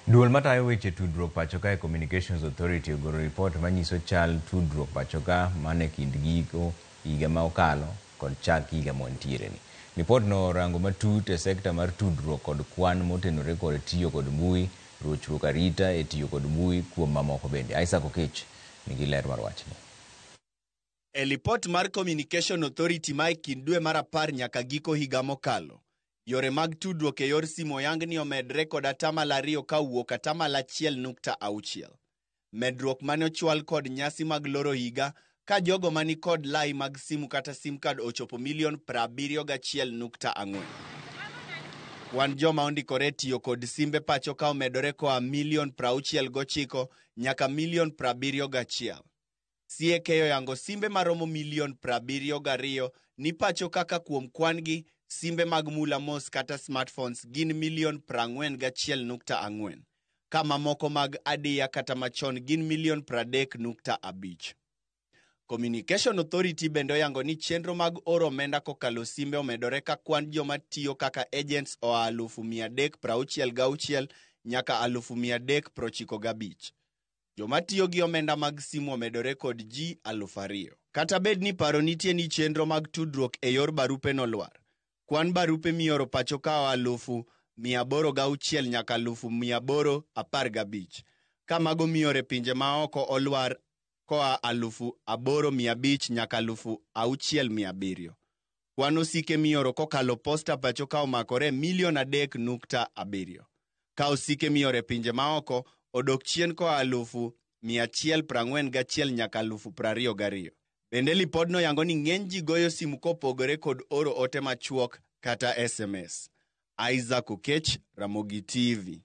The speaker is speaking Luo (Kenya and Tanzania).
Duol matayo weche tudruok pacho kae Communications Authority ogolo ripot manyiso chal tudruok pacho ka mana e kind giko higa ma okalo kod chak higa mwantiere ni. Ripot no orango matut e sekta mar tudruok kod kwan motenore kod tiyo kod mbui, rochruok arita e tiyo kod mbui kuom mamoko bende. Isaac Okech nigi ler mar wachni. E lipot mar Communication Authority ma e kind dwe mar 10 nyaka giko higa mokalo, yore mag tudruok e yor simu oyang ni omedre kod 2% ka owuok 1.6. Medruok mane ochwal kod nyasi mag loro higa ka jogo mani kod lai mag simu kata sim card ochopo milion 71.4. Kwan joma ondikore tiyo kod simbe pacho ka omedore koa milion 69 nyaka milion 71. CAK oyango simbe maromo milion 72 ni pacho kaka kuom kwan gi simbe mag mula mos kata smartphones gin milion 41.4, ka mamoko mag adiya kata machon gin milion 30.5. Communication Authority bende oyango ni chenro mag oro omenda kokalo simbe omedore ka kwan joma tiyo kaka agents oa 366,000 nyaka 395,000. Joma tiyo gi omenda mag simu omedore kod ji 2,000. Kata bed ni paro nitie ni chenro mag tudruok e yor barupe nolwar, kwan barupe mioro pacho ka oa 806,000 nyaka 815,000, ka mago mioro e pinje maoko olwar koa 8,500 nyaka 6,700. Kwan osike mioro kokalo posta pacho ka omakore milion 3.7. Ka osike mioro e pinje maoko odok chien koa 141,000 nyaka 22,000. Bende lipodno yango ni ng'eny ji goyo simu kopogore kod oro ote machuok kata SMS. Isaac Okech, Ramogi TV.